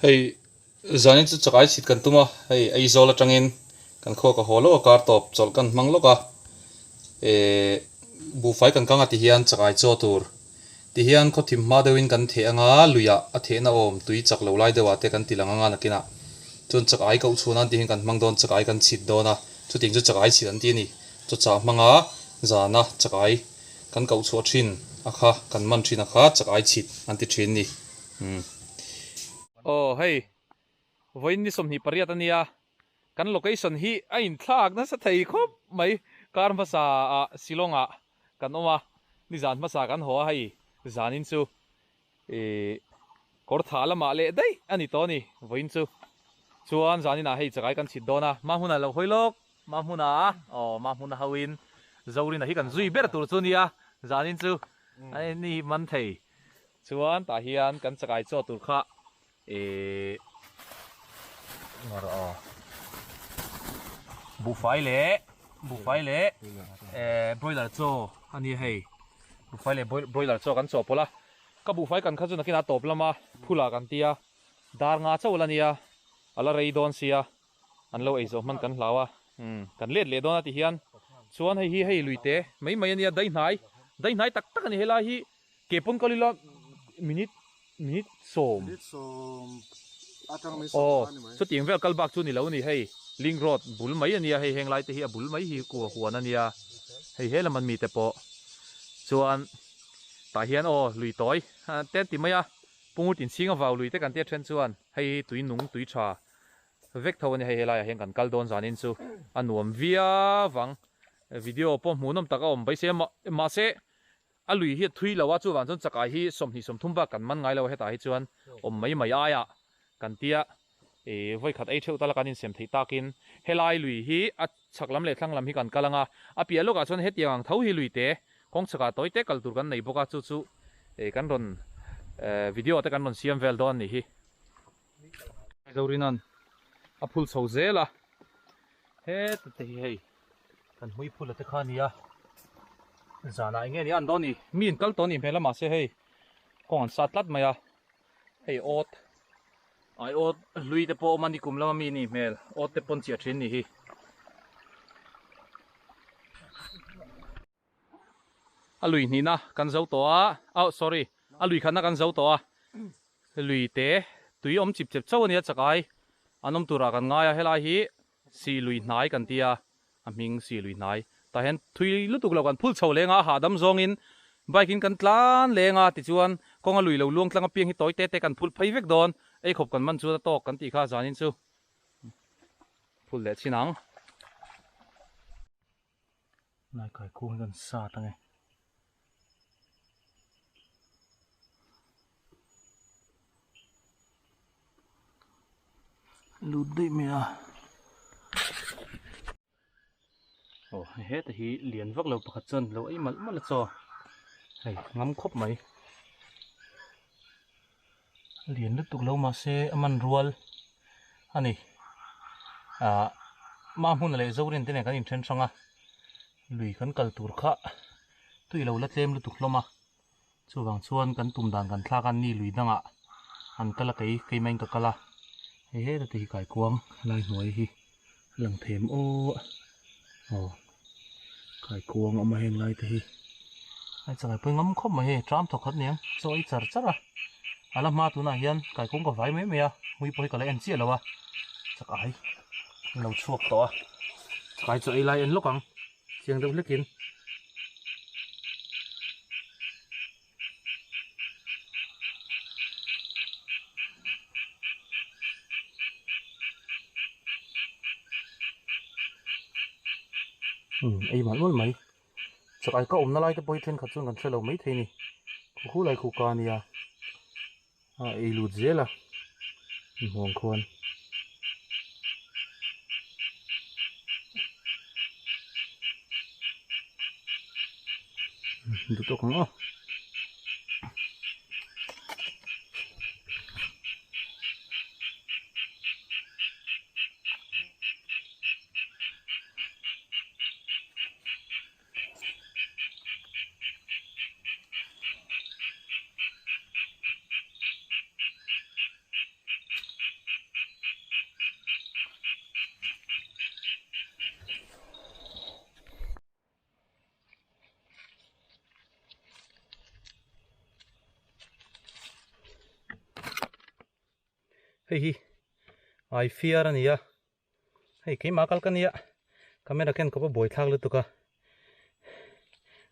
Hei zanin chu chakai chhit kan tum a, hei Aizawl atangin kan khua ka haw lawk a kar tawp chawlh kan hmang lawk a, eh buhfai kan kang a ti hian chakai chaw tur ti hian khawthim hma deuhin kan theh anga luiah a thehna awm tui chak lo lai deuhah te kan ti lang anga nakinah chuan chakai koh chhun an ti hian kan hmang dawn chakai kan chhit dawn a, chutiang chu chakai chhit an ti a ni, chawchah hmanga zana chakai kan koh chhuah thin a kha kan man thin a kha chakai chhit an ti thin a ni. Umm. Aw hei vawiin ni 28 a nia kan location hi a inthlak nasa thei khawp mai kar hmasa ah Shillong ah kan awm a nizan hmasa kan haw a hei zanin chu ih kawr tha lamah leh daih a ni tawh a ni vawiin chu chuan zanin ah hei chakai kan chhit dawn a hma hmunah lo hawi lawk hma hmunah aw hma hmuna ho in Zorina hi kan zui ber tur chu a nia zanin chu a ni man thei. Chuan tah hian kan chakai chaw tur kha ihh ngaw rawh aw buhfai leh buhfai leh eh broiler chaw a nia hei buhfai leh broiler chaw kan chaw pawlh a ka buhfai kan kha chu nakinah a tawp lama phula kan tia dar nga chauh la nia a la rei dawn sia an lo ei zawh hman kan hlau a umm kan let leh dawn a ti hian chuan hei hi hei luite mai mai a nia daihnai daihnai tak tak a ni helai hi. Ke pawn kal ila minute minute sawm. Minute sawm atang mai sawm Aw chutiang vel kal bak chu ni lo a ni hei link road bul mai a nia hei heng lai te hi a bul mai hi kua huan a nia hei he lam an mite pawh chuan tah hian aw lui tawi te an ti mai a pungut inchhing a vau lui te kan tia then chuan hei hi tui nung tui tha vek tho a ni hei helaiah hian kan kal dawn zanin chu a nuam viau ang video pawh hmuhnawm tak a awm mai se mahse A lui hi a thui lo a, chuvang chuan chakai hi 23 bak kan man ngai lo a, hetah hi chuan awm mai mai aia kan tia ih vawikhat ei theuh tala kan insem theih takin helai lui hi a chhak lam leh thlang lam hi kan kal ang a, a piah lawkah chuan hetiang ang tho hi lui te kawng chhakah tawi te kal tur kan nei bawk a, chu chu ih kan rawn video te kan rawn siam vel dawn a nih hi. Zorina'n a phul chho zel a, heta te hi hei kan hmui phul a te kha a ni a, zanah eng nge ni a an dawn ni, mi an kal tawh a nih hmel a mahse hei kawng an sat tlat mai a, hei awt ai awt hlui te pawh a awm a nikum lama mi a nih hmel awt te pawn chiah thin a nih hi. A lui hnihna kan zo tawh a, oh sorry a lui khatna kan zo tawh a, lui te tui awm chip chep chauh a nia chakai an awm turah kan ngai a, helai hi sih lui hnai kan ti a, a hming sih lui hnai tah hian thui lutuk lo kan phul chho leng a, hahdam zawngin bike in kan tlan leng a tichuan kawnga lui lo luang tlang apiang hi tawi te te kan phul phei vek dawn, eikhawp kan man chuan a tawk kan tih kha zanin chu phul leh chin ang. Lai kai kung hi kan sat ange. Lut daih mai a. Aw heta hi lian vak lo pakhat chuan lo ei malh malh a chaw. Hei ngam khawp mai. Lian lutuk lo mahse a man rual a ni. Ahh hma hmun leh Zorin te nen kan inthen hrang a, lui kan kal tur kha tui lo la tlem lutuk hlawm a, chuvang chuan kan tum dan kan thlak a ni lui dangah an kal a kei keimah in ka kal a, hei heta te hi kaikuang lai hnuai hi a lang them aw aw kaikuang a awm a heng lai te hi a chakai pawh ngam khawp mai hei tram thawk khat aniang chaw ei char char a a la hma tunah hian kaikuang ka vai mai mai a hmui pawh hi ka la en chiah lo a chakai an lo chhuak tawh a chakai chaw ei lai en lawk ang chiang deuh hlekin. Umm ei malh malh mai chakai ka awmna lai te pawh hi thenkhat chuan kan hre lo maithei a ni khu khu lai khu ka ania a ei lut zel a inhmuang khuan. Duh tawk ang aw. Hei hi ai fiar a ni a, hei keimah kal ka nia, camera ken kawp a buai thlak lutuk a,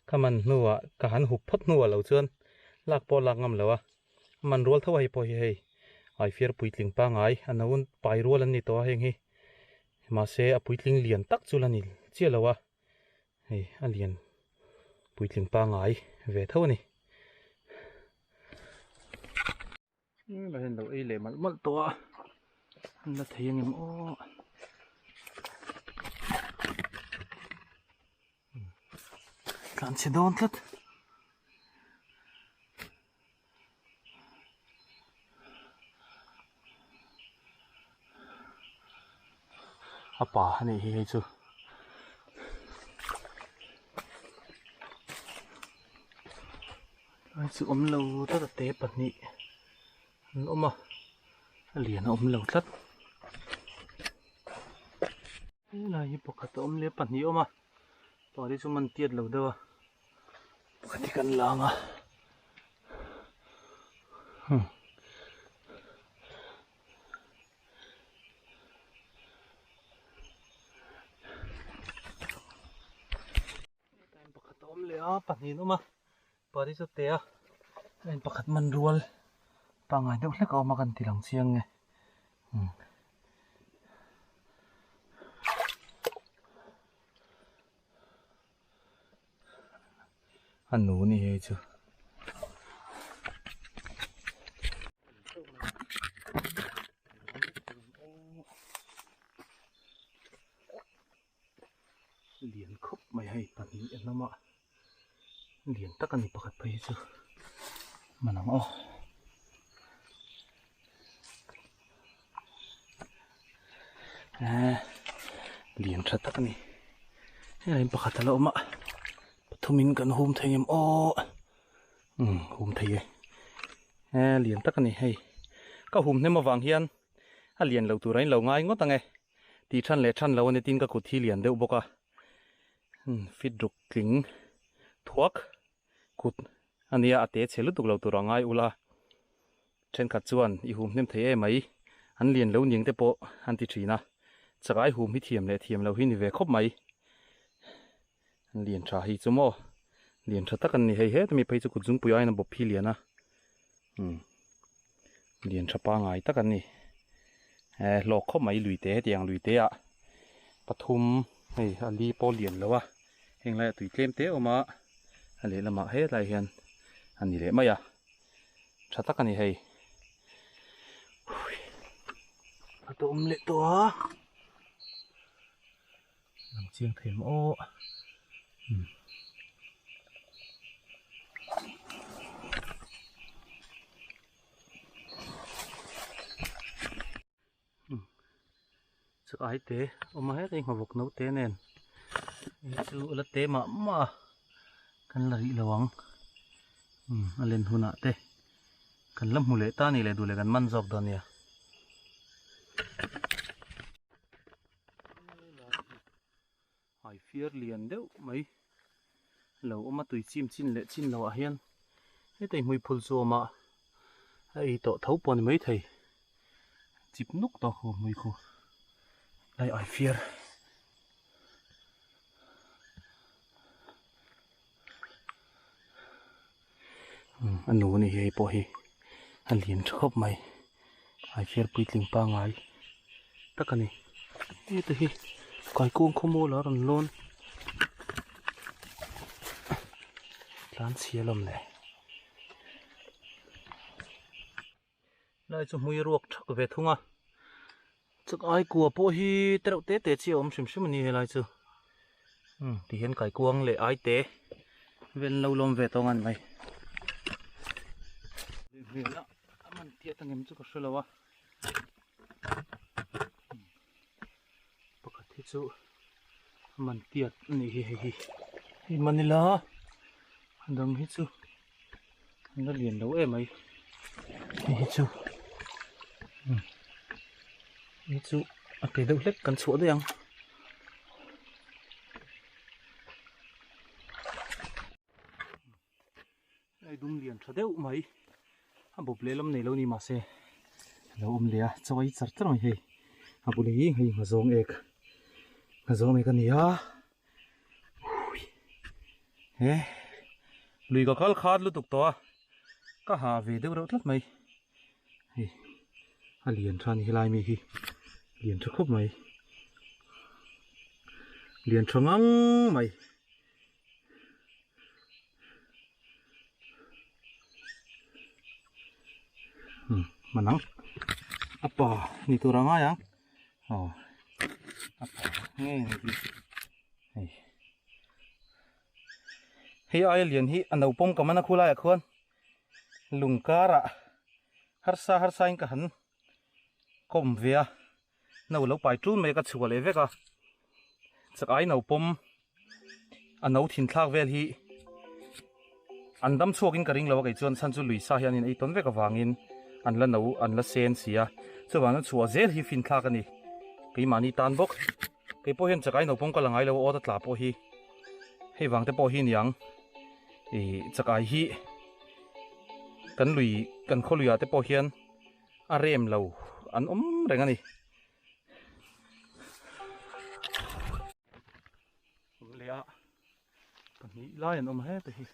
ka man hnuah ka han hup phawt hnuah lo chuan lak pawh a lak ngam lo a, a man rual tho a hei pawh hi hei ai fiar puitling pangai a no pai rual an ni tawh a heng hi mahse a puitling lian tak chu la ni chiah lo a. Hei a lian puitling pangai ve tho a ni. Helai hian lo ei leh malh malh tawh a, an la thei angem aw. Tlan chhe dawn tlat. A pa a nih hi hei chu. Lai chu awm lo tlat a te pahnih an awm a a lian a awm lo tlat. Helai hi pakhat a awm leh pahnih a awm a pahnih chu man tiat lo deuh a. Pakhat hi kan lang a hmm pakhat a awm leh a pahnih an awm a pari chu te a heng pakhat man rual pangngai deuh hlek a awm a kan ti lang chiang nge hmm. A nu ni hei chu. Lian khawp mai hei pahnih a hnam a lian tak a ni pakhat phei hi chu man ang aw. Eee lian tha tak a ni heng in pakhat a la awm a pathumin kan hum thei ngem aw umm hum thei e eee lian tak a ni hei ka hum hnem avang hian a lian lo tur a in lo ngai ngawt ang e tih than leh than lo a ni tin ka kut hi lian deuh bawk a umm fit ruk tling thuak kut a nia a te chhe lutuk lo tur a ngai ula thenkhat chuan i hum hnem thei em mai an lian lo niang te pawh an ti thin a chakai hum hi thiam leh thiam lo hi ni ve khawp mai an lian tha hi chu maw lian tha tak an ni hei heta mi phei chu kut zungpui aiin a bawp hi lian a umm lian tha pangai tak an ni eh hlawk khawp mai lui te hetiang lui te ah pathum hei a li pawh lian lo a heng laiah tui tlem te a awm a a lehlamah hetlai hian a ni leh mai a tha tak a ni hei a tawm leh tawh a lang chiang thei maw aw umm. Chu ai te awm a heti nghavawk no te nen hei chu a la te mah mah a kan la rih lo ang umm a len hunah te kan la hmu leh ta a nih leh duh leh kan man zawk dawn nia. Hai fiar lian deuh mai lo awm a tui chim chin leh chin loh ah hian heta hmuiphul chu a awm a a ei tawh tho pawh a ni maithei chip nuk tawh khu hmui khu lai ai fiar. A nu a ni hi hei pawh hi a lian tha khawp mai ai fiar puitling pangai tak a ni heta hi kaikuang khawmual a rawn lawn tlan chhia lawm le lai chu hmui ruak thak ve thung a chak ai kua pawh hi tereuh te te chi a awm hrim hrim a ni helai chu umm ti hian kaikuang leh ai te vel an lo lawm ve tawng a ni mai a man tiat ang em chu ka hre lo a pakhat hi chu a man tiat a nih hi hei hi hei man ila a dang hi chu an la lian lo em mai hei hi chu umm hei chu a ke deuh hlek kan chhuah daih ang. Hei dum lian tha deuh mai a bawp lehlam nei lo ni mahse Lo awm leh a chaw ei char char mai hei a bul hi hei nghazawng ek nghazawng ek a ni a he lui ka kal khat lutuk tawh a ka hah ve deuh reuh tlat mai hei a lian tha a ni helai mi hi lian tha khawp mai lian tha ngang mai. Hman ang a pa ni tur a ngai ang aw a pa ngei a ni hei hei aia lian hi a no pawm ka man a khu laiah khuan lung karah harsa harsa in ka han kawm ve a. No lo pai tul mai a ka chhuah leh vek a chak ai no pawm a no thin thlak vel hi an dam chhuak in ka ring lo a kei chuan chhan chu lui sa hian in ei tawn vek avangin an la no an la sen si a chuvang chuan chhuah zel hi fin thlak a ni keimahni tan bawk kei pawh hian chak ai no pawm ka la ngai lo a awt a tla pawh hi hei vang te pawh hi niang ih chak ai hi kan lui kan khaw lui ah te pawh hian. A rem lo an awm reng a ni. Awm leh a pahnih lai an awm hete hi.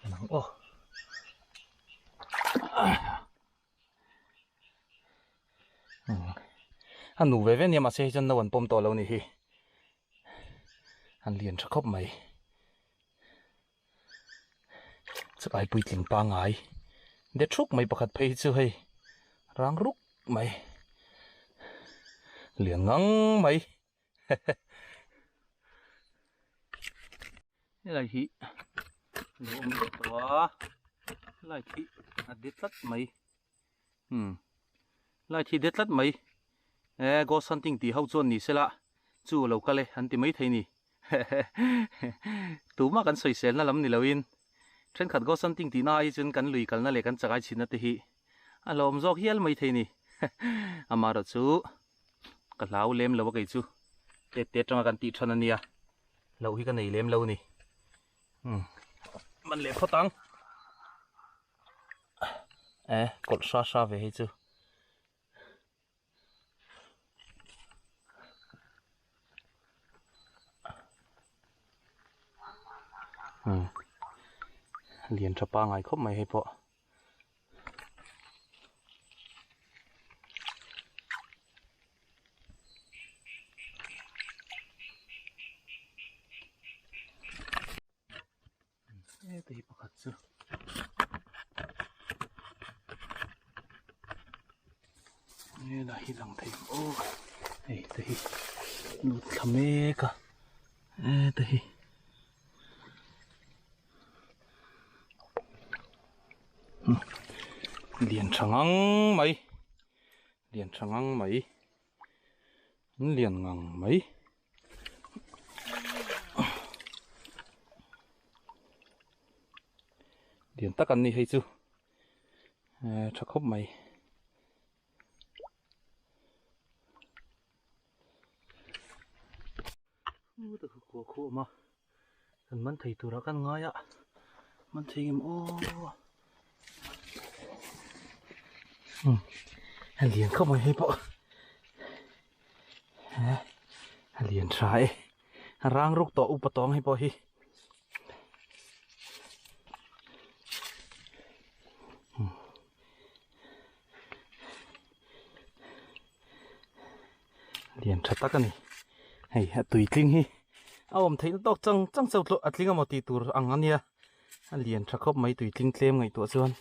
Hei nang aw. A nu ve ve nia mahse hei chuan no an pawm tawh lo ni hi. An lian tha khawp mai. Chakai puitling pangai de thuk mai pakhat phei hi chu hei rang ruk mai lian ngang mai helai hi lo awm leh tawh a light hi a de tlat mai. Umm light hi de tlat mai e ghost hunting tih ho chuan ni sela chu a lo kal e an ti mai thei ni tumah kan sawisel na lam ni loin thenkhat ghost hunting tih na ai chuan kan lui kalna leh kan chakai chhinna te hi a hlawm zawk hial mai thei ni amaherawh chu ka hlau lem lo a kei chu tet te atanga kan tih than a nia loh hi ka nei lem lo ni umm man leh phawt ang. Eh kawlh hra hra ve hei chu umm lian tha pangai khawp mai hei pawh. Heta hi pakhat chu helai hi lang thei ang aw hei te hi lut thla mek a heta hi lian tha ngang mai lian tha ngang mai an lian ngang mai. Lian tak an ni hei chu eh tha khawp mai. Khua khu awm a kan man thei turah kan ngai a man thei ngem aw a lian khawp mai hei pawh. A lian tha e a rang ruk tawh upa tawng hei pawh hi lian tha tak a ni hei a tui tling hi a awm theih na tawk chang chang chauh tawh a tling emaw tih tur ang a nia a lian tha khawp mai tui tling tlem ngaihtuah chuan.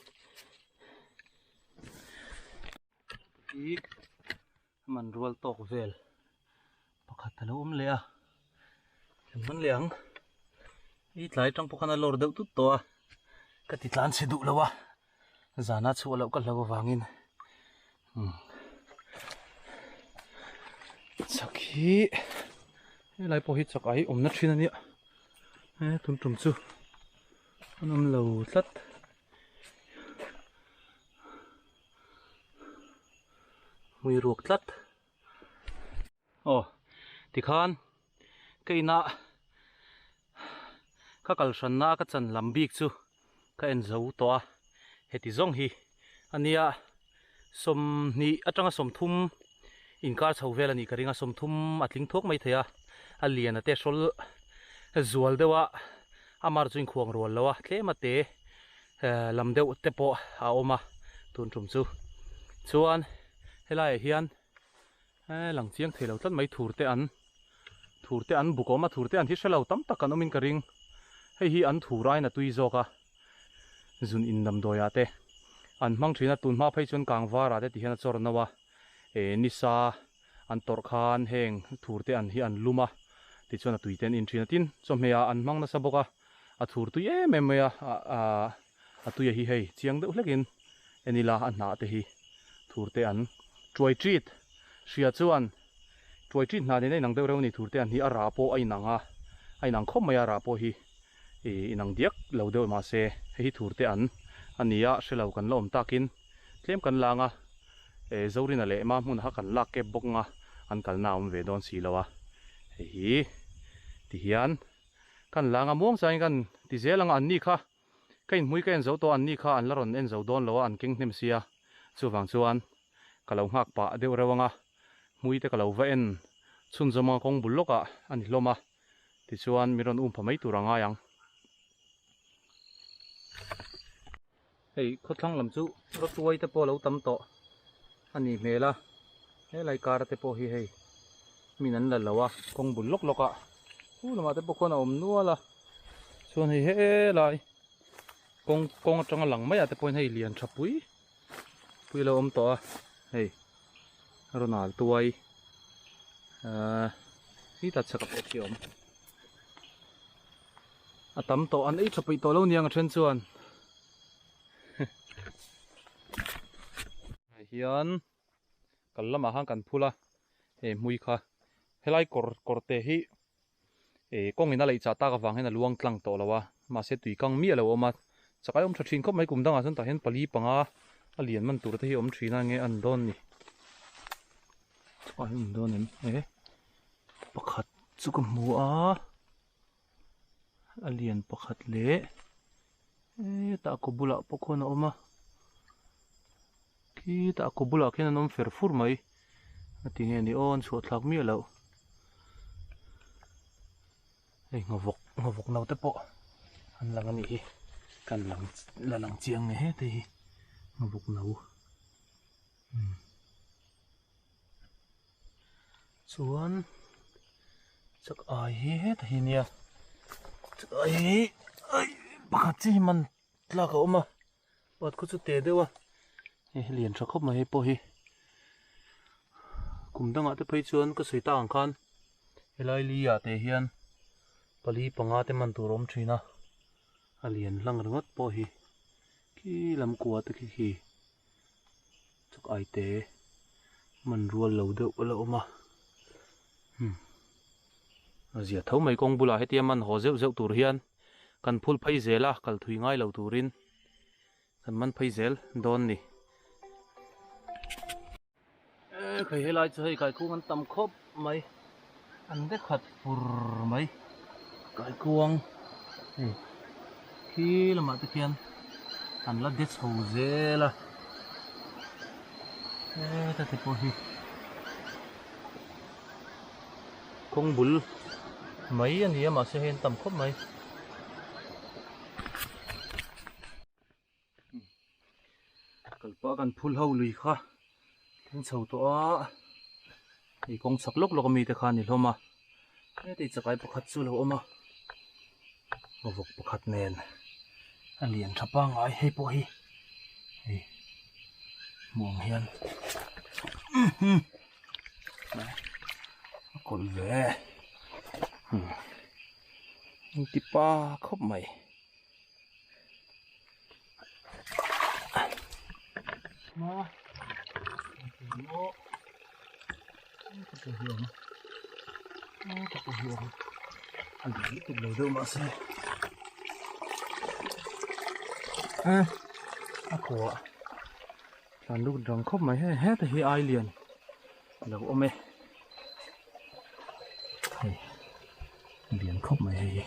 Man rual tawk vel pakhat a lo awm leh a kan man leh ang i tlai atang pawh khan a lawr deuh tut tawh a ka ti tlan chhe duh lo a zana chhuah loh ka hlo avangin umm chak hi helai pawh hi chak ai awmna thin a nia he tun tum chu an awm lo tlat. Hmui ruak tlat aw tikhan ka inah Ka kal hranna a ka chan lam bik chu ka en zo tawh a, heti zawng hi a nia 20 atanga 30 inkar chho vel a nih ka ring a, 30 a tling thuak mai thei a, a lian a te hrawl zual deuh a, a mar chu inkhuang rual lo a, tlem a te lam deuh te pawh a awm a tun tum chu. Chuan helaiah hian lang chiang thei lo tlat mai thur te an thur te an buk awm a thur te an hi hre lo tam tak an awmin ka ring hei hi an thur aiin a tui zawk a zun in damdawi ah te an hmang thin a tun hma phei chuan kang var ah te ti hian a chawr no a eh nisa an tawrh khan heng thur te an hi an lum a tichuan a tui te an in thin a tin chawhmeh ah an hmang nasa bawk a a thur tui em em mai a ah a tui a hi hei chiang deuh hlek in en ila a hnah te hi thur te an tuai tit hria chuan tuai tit hnah nen a inang deuh reuh a ni thur te an hi a rah pawh a inang a a inang khawp mai a rah pawh hi ih inang diak lo deuh mahse hei hi thur te an a ni a hre lo kan la awm takin tlem kan lang a eh Zorina leh ma hmun kha kan lak kep bawk ang a an kalna a awm ve dawn si lo a hei hi tihian kan lang a muang chuan kan ti zel ang a an ni kha. Ka inhmui ka en zo tawh a, anni kha an la rawn en zo dawn lo a, an keng hnem sia. Chuvang chuan ka lo nghak pah deuh reuh ang a, hmui te ka lo va en chhunzawm ang a kawng bul lawkah a ni hlawm a, tichuan min rawn um pha mai tur a ngai ang. Hei khawthlang lam chu rawtuai te pawh a lo tam tawh a nih hmel a, helai kar te pawh hi hei min an la lo a, kawng bul lawk lawkah chu lamah te pawh khuan a awm nual a. Chuan hei helai kawng kawng atanga lang mai ah te pawhin hei lian tha pui pui a lo awm tawh a hei Ronald tuai ahh khi tah chhak ah pawh khi a awm a tam tawh an ei tha peih tawh lo niang a then chuan hei hian kal lamah khan kan phul a hei hmui kha helai kawr kawr te hi. Ih kawng in a leih chah tak avang hian a luang tlang tawh lo a, mahse tui kang miah lo a awm a, chakai awm tha thin khawp mai kum dangah chuan tah hian pali panga a lian man tur te hi a awm thin a nge an dawn ni chakai an dawn em e pakhat chu ka hmu a a lian pakhat leh hetah kaw bulah pawh khuan a awm a khitah kaw bulah khian an awm fer fur mai a ti nge ni aw an chhuah thlak miah loh hei nghavawk nghavawk no te pawh an lang a nih hi kan lang la lang chiang nge hete hi nghavawk no umm chuan chak ai hi heta hi nia chak ai hi ai pakhat chi hi man tlak a awm a pakhat khu chu te deuh a hei hi lian tha khawp mai hei pawh hi kum dangah te phei chuan ka sawi tak ang khan helai li ah te hian pali panga te man tur a awm thin a a lian hlang ringawt pawh hi khi lam kua te khi khi. Chak ai te man rual lo deuh a la awm a umm a zia tho mai kawng bulah hetia man haw zeuh zeuh tur hian kan phul phei zel a kal thui ngai lo turin kan man phei zel dawn ni. E khai helai chu hei kaikung an tam khawp mai an de khat fur mai kaikuang hei khi lamah te khian an la de chho zel a heta te pawh hi kawng bul mai a ni a mahse hei an tam khawp mai. Kalpah kan phul ho lui kha thleng chho tawh a hei kawng chhak lawk lawk ami te kha a ni hlawm a heti chakai pakhat chu a lo awm a vawk pakhat nen a lian tha pangngai hei pawh hi hei hmuh ang hian a kawlh ve engti pa khawp mai. A kawh tlan lut rang khawp mai hei heta hi ai lian a lo awm e hei lian khawp mai hei hi.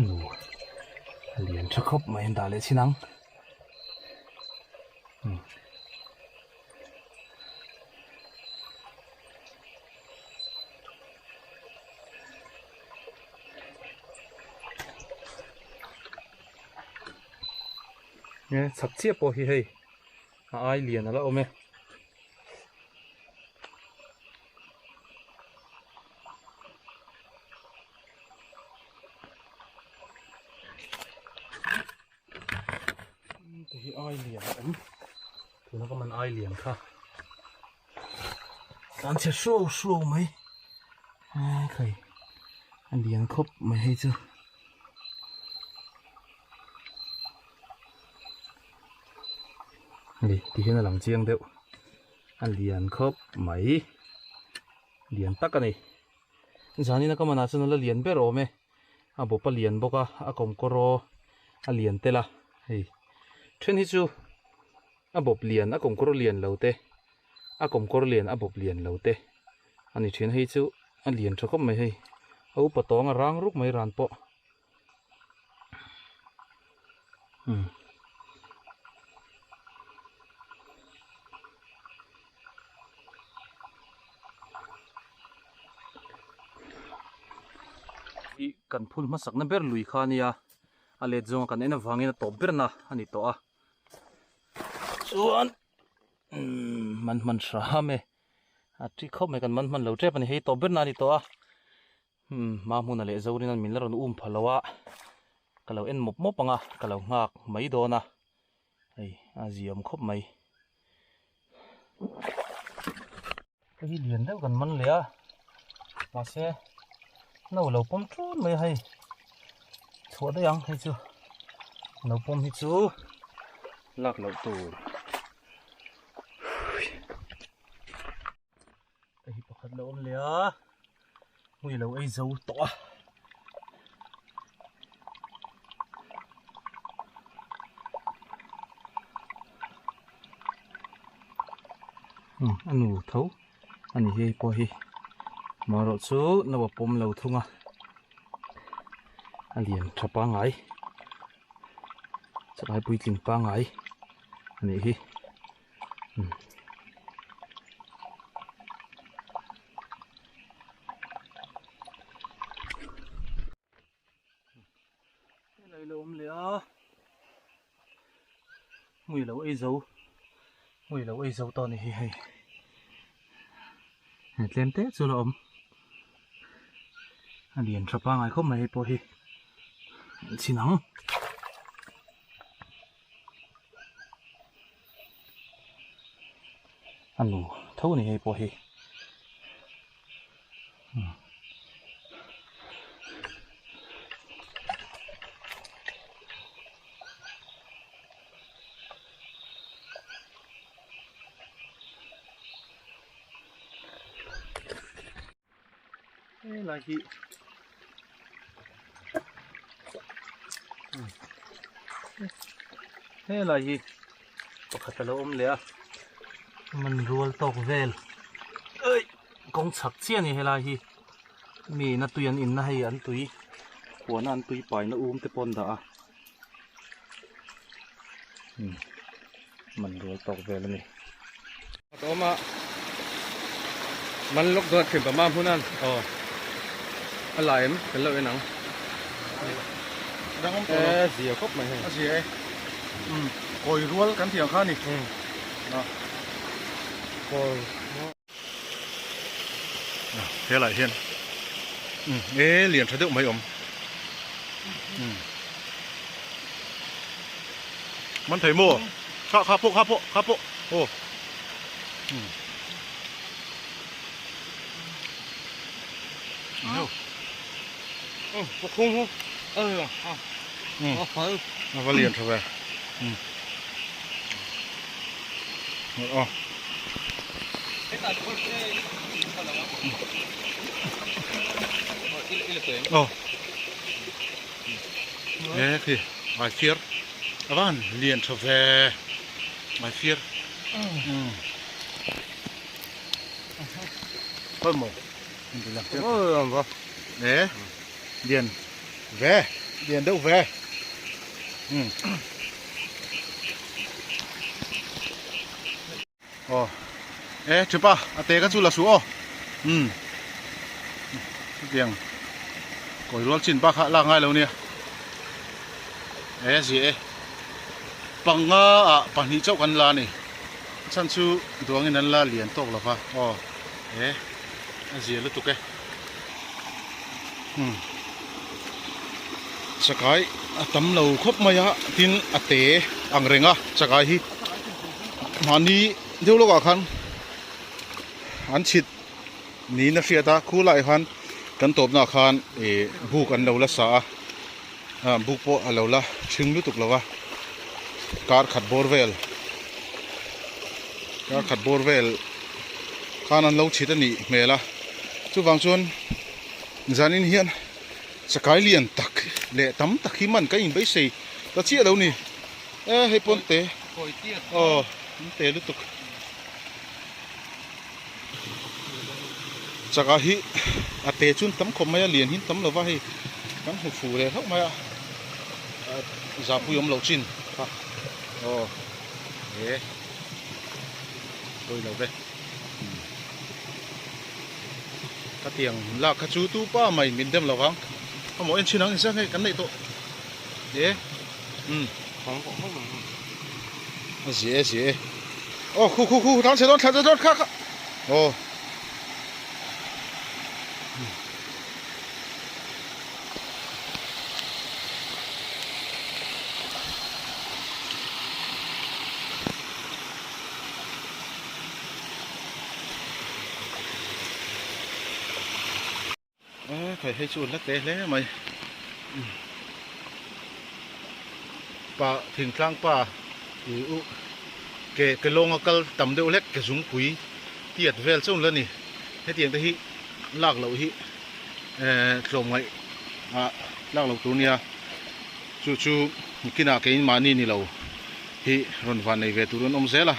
A nu a lian tha khawp mai an dah leh chin ang. Nge chhak chiah pawh hi hei a ai lian a la awm e. Te hi ai lian a awm tuna ka man ai lian kha tlan chhe hruau hruau mai khai a lian khawp mai hei chu. Hei ti hian a lang chiang deuh a lian khawp mai lian tak a ni zanin a ka manah chuan a la lian ber awm e a bawp a lian bawk a a kawmkawr aw a lian tel a hei then hi chu a bawp lian a kawmkawr lian lo te a kawmkawr lian a bawp lian lo te a ni thin hei chu a lian tha khawp mai hei a upa tawng a rang ruk mai ran pawh. Hi kan phul hmasakna ber lui kha a nia a let zawnga kan en avangin a tawp berna a ni tawh a chuan man hman hram e a thi khawp mai kan man hman lo tep a ni hei tawp berna a ni tawh a. Umm hma hmuna leh Zorin an min la rawn um pha lo a, ka lo en mawp mawp ang a, ka lo nghak mai dawn a, hei a ziam khawp mai. Hei hi lian deuh kan man leh a, mahse no lo pawm tun mai a hei, chhuah daih ang hei chu, no pawm hi chu lak loh tur. Hei hi pakhat lo awm leh a hmui lo ei zo tawh a. Um a nu tho a ni hei pawh hi marawh chu no a pawm lo thung a a lian tha pangai chakai puitling pangai a nih hi. Helai lo awm leh a hmui lo ei zo hmui lo ei zo tawh a ni hi hei hei tlem te chu la awm a lian tha pangai khawp mai hei pawh hi an chhin ang. A nu tho a ni hei pawh hi Helai hi helai hi pakhat a lo awm leh a man rual tawk vel ei kawng chhak chiah a ni helai hi mi ina tui an inna hei an tui huana an tui paina um te pawh an dah a man rual tawk vel a ni. Awm a man lawk dawn thin pama hmunan aw a la em kan lo en ang dang awm tawh lo e zia khawp mai hei a zia e kawi rual kan tih ang kha a ni kawi Helaiah hian e lian tha deuh mai awm man thei maw kha kha pawh kha pawh kha pawh aw a va lian tha ve aw. Aw e khi ai fir a van lian tha ve ai fir khawi maw e lian ve. Lian deuh ve. Umm. Aw. E thipa a te kha chu la suh aw. Umm. Chutiang kawi rual chin bak kha lak ngai lo nia. E zia e. Panga ah pahnih chauh kan la a ni. A chhan chu duangin an la lian tawk lo va. Aw. E a zia lutuk e. Umm. Chakai a tam lo khawp mai a tin a te ang reng a chakai hi mahni deuh lawkah khan an chhit niin a hriat a khu laiah khan kan tawpnaah khan ih buk an lo la sa a ah buk pawh a lo la ṭhing lutuk lo va kar khat bawr vel kar khat bawr vel khan an lo chhit a nih hmel a chuvang chuan zanin hian chakai lian tak leh tam tak hi man ka inbeisei ta chiah lo ni e hei pawn te aw an te lutuk chaka hi a te chu an tam khawp mai a lian hi an tam lo va hei kan hmu fu leh hlauh mai a zahpui awm loh chin kha aw he pawi lo ve khatiang lak kha chu tu pa mai min dem lo vang amaw en chhin ang insiak hei kan neih tawh e umm a zia e zia e aw khu khu khu thang chhe dawn thla dawn kha kha aw A khai hei chu la te hle mai pa thingtlang pa ih u ke ke lawnga kal tam deuh hlek ke zungpui tiat vel chauh la ni hetiang te hi lak loh hi eh tlawmngaih ah lak loh tur nia chu chu kinah kein mahni ni lo hi rawn van nei ve tur an awm zel a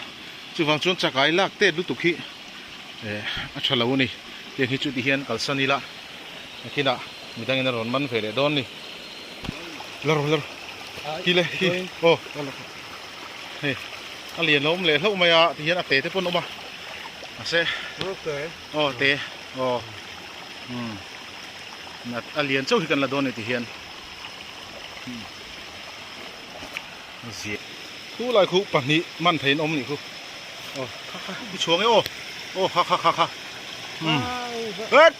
chuvang chuan chakai lak tet lutuk hi. Eh a tha lo a ni tiang hi chu ti hian kalsan ila nakinah midangin a rawn man ve leh dawn ni la rawh la rawh hi le hi aw hei a lian lo awm leh hlauh mai a ti hian a te te pawn a awm a mahse aw te aw umm a lian chauh hi kan la dawn a ni ti hian zia khu lai khu pahnih man theiin awm nih khu aw kha kha i chhuang e aw aw kha kha kha kha um et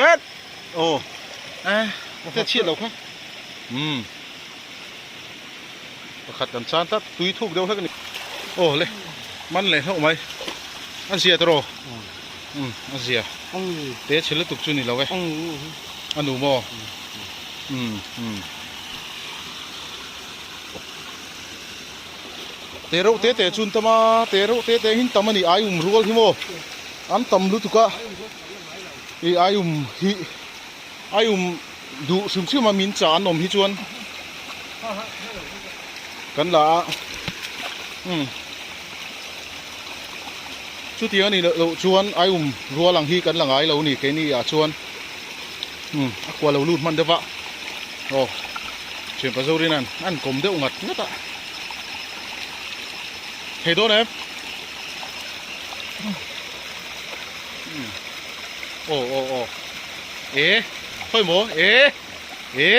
et aw e te chhiat lo kha um pakhat kan chan tlat tui thuk deuh hlek a ni aw le man leh hlauh mai a zia tawh um a zia te chhe lutuk chu ni lo e a nu maw um um Te reuh te te chu an tam a, te reuh te te hi an tam a ni, aium rual hi maw an tam lutuk a, ih aium hi aium duh hrim hrim a min chah an awm hi chuan kan la a umm chutiang a nih loh chuan aium rual ang hi kan la ngai lo a ni keini ah chuan umm a kua lo lut hman deuh a aw. Thianpa Zorina'n an kawm deuh ngat ngat a. Thei dawn em? Aw aw aw. E, khawi maw? E, e,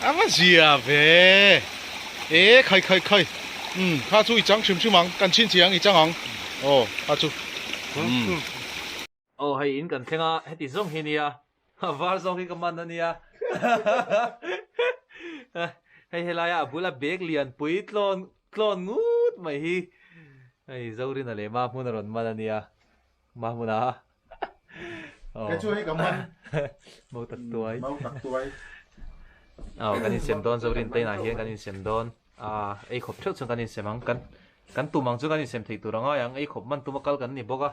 a va zia ve. E, khai khai khai. Um, kha chu i chang hrim hrim ang, kan chhinchhiah ang i chang ang. Aw, kha chu. Um. Aw hei in kan thleng a, heti zawng hi nia, a var zawk hi ka man a nia. Hei helaia a bula bag lian pui tlawn tlawn ngut mai hi hei Zorina leh Mahmuna rawn man a nia, Mahmuna aw. Kei chu hei ka man. Mau tak tuai. Mau tak tuai. Aw kan insem dawn Zorin te inah hian kan insem dawn. A ei khawp theuh chuan kan insem ang, kan kan tum ang chu kan insem theih tur a ngai ang, ei khawp man tuma kal kan ni bawk a.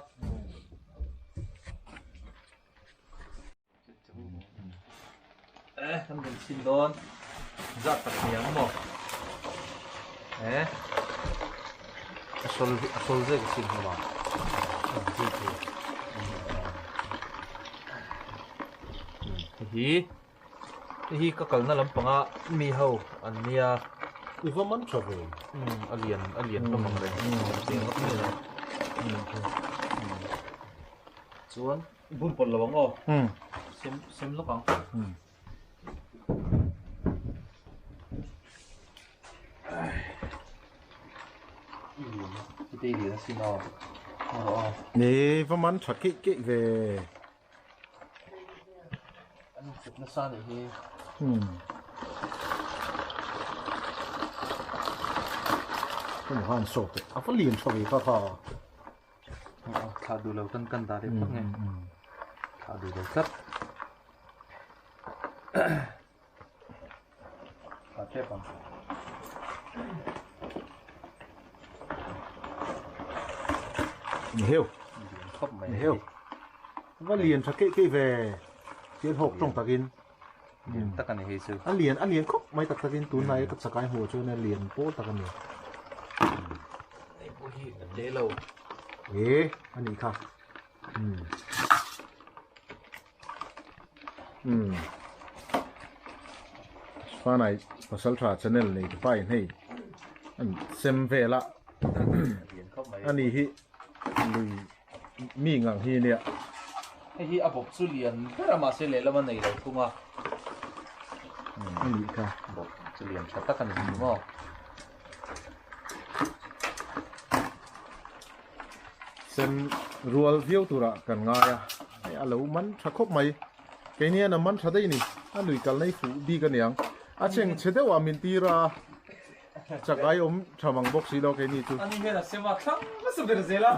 Eh, kan rawn chhin dawn, zat tak ni ang maw? Eh, a sawl a sawl zek a sin hlawm a, a zui thei. Hei hi. Hei hi ka kalna lampanga mi ho an nia. I va man tha ve. Umm a lian a lian hlawm ang reng chiang vak mai lo. Chuan bun pawlh lo ang aw. Sem sem lawk ang. Ni va man tha keih keih ve. Hemi khan sawt teh a va lian tha ve kha kha. Thla duh lo kan kan dah leh phawt nge. Thla duh lo tlat. Thla tep ang. Ni heu. Khawp mai. Ni heu. Va lian tha keih keih ve. Chian hawk tawng takin. Lian tak ani hei chu. A lian a lian khawp mai tak takin tunlai ka chakai hmuh chuan a lian pawl tak ani. Hei pawh hi a te lo. E ani kha. Umm Fanai pasal tha channel nei te pain hei an sem vel a ani hi lui mi ngang hi ania. Hei hi a bawp chu lian ber a mahse lehlam a nei lo thung a. Ani kha. Bawp chu lian tha tak a ni maw. Sem rual viau turah kan ngai a, hei a lo man tha khawp mai. Keini hian a man tha daih a ni, a lui kal nei fuh bik a niang. A cheng chhe deuh ah min tir a, chakai awm tha mang bawk si lo keini chu. Ani hian a sem a thlang hmasa ber zel a.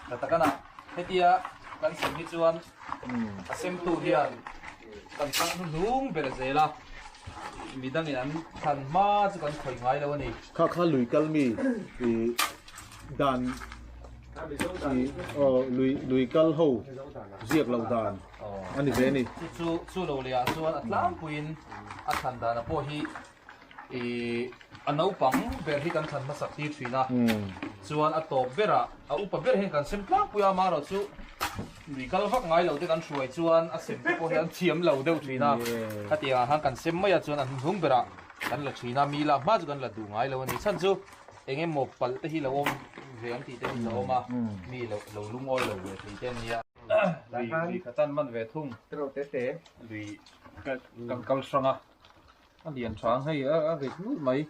Ka tak ana, hetia kan sem hi chuan a semtu hian kan thlang hnuhnung ber zel a, midangin an thlan hma chu kan khawih ngai lo a ni. Kha kha lui kal mi ih dan ih aw lui lui kal ho ziak loh dan a ni ve a ni. Chu chu chu lo leh ah chuan a tlangpuiin a thlan dan a pawh hi Ih a naupang ber hi kan thlan hmasak tir thin a, chuan a tawp berah a upa ber hian kan sem tlangpui a, amaherawh chu lui kal vak ngai lo te kan hruai chuan a sem te pawh hi an thiam lo deuh thin a, khatiang ah khan kan sem mai a chuan a hnung berah kan la thin a, mi lak hma chu kan la duh ngai lo a ni. Chhan chu eng emaw palh te hi lo awm ve ang tih te hi a awm a, mi lo lo lungawi lo ve thei te an nia. Lui lui kha chan man ve thung, lui kan kal hrang a. A lian tha ang hei a a rit nulh mai.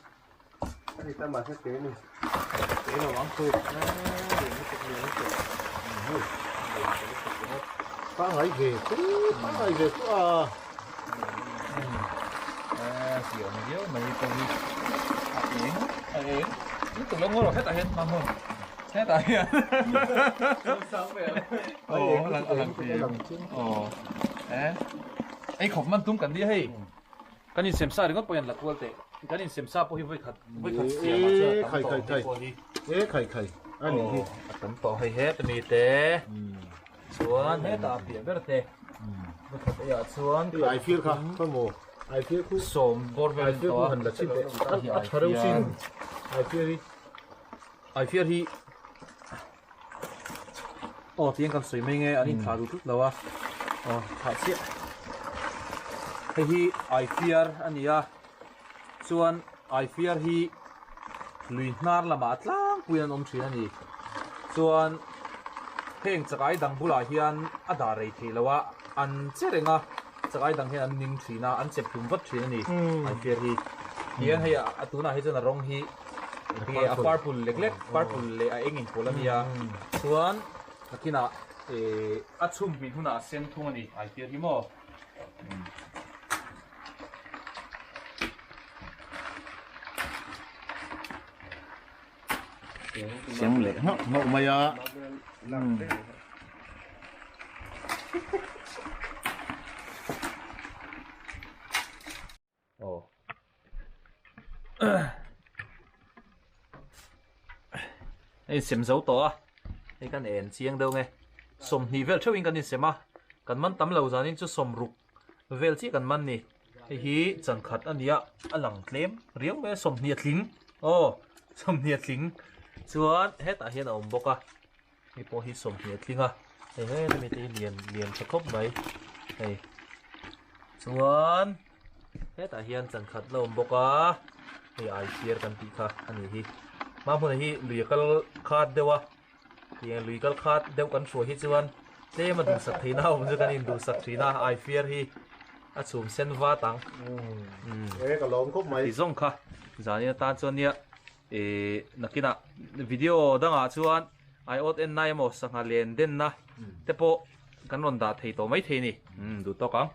A rit a mahse te ni. Te lo ang chu. Lian lutuk lian lutuk. Pangai ve chu pangai ve chu a. A siam viau mai pawh hi a eng a eng lutuk lo ngaw lo hetah hian hma hmun hetah hian a lang a lang aw eh ei khawp man tum kan nia hei. Kan insem sa ringawt pawh hian la kual teh. Kan insem sa pawh hi vawi khat vawi khat siam ah chuan a tam tawh hei pawh hi. E khai khai a nih hi. A tam tawh hei het ami te. Chuan hetah a piah ber te. Vawi khat ei ah chuan. Hei ai fir kha khaw maw ai fir khu. Sawm bawr vel ai fir khu han la chhin teh. A tha reuh sin ai fir hi. Ai fir hi. Aw tiang kan sawi mai nge an inthlah duh tlut lo a aw thlah chiah hei hi aifiar a ni a chuan aifiar hi lui hnar lamah a tlangpui an awm thin a ni chuan heng chakai dang bulah hian a dah rei theih loh a an che reng a chakai dang hian an ning thin a an chep hlum vat thin a ni aifiar hi tihian hei a tunah hi chuan a rawng hi. Enge a purple lek lek purple leh a eng inpawlh a nia chuan nakinah eh a chhum hmin hunah a sen thung a ni ai tir hi maw. Sem leh nghauh nghauh mai a. Aw. Hei sem zo tawh a, hei kan en chiang deuh nge, 20 vel theuhin kan insem a, kan man tam lo zanin chu sawmruk vel chiah kan man ni, hei hi chan khat a nia a lang tlem riau mai a 20 a tling aw 20 a tling chuan hetah hian a awm bawk a, hei pawh hi 20 a tling a. Hei he mi te hi lian lian tha khawp mai hei chuan hetah hian chan khat la awm bawk a hei ai fiar kan tih kha a nih hi hma hmunah hi lui a kal khat deuh a tiang lui kal khat deuh kan hruai hi chuan tlem a duhsak theihna a awm chu kan induhsak thin a ai fiar hi a chhum sen vat ang e ka lawm khawp mai ti zawng kha zanin atan chuan nia Ihh nakinah video dangah chuan aiawt en na emaw sangha len denna te pawh kan rawn dah thei tawh maithei a ni. Umm duh tawk ang.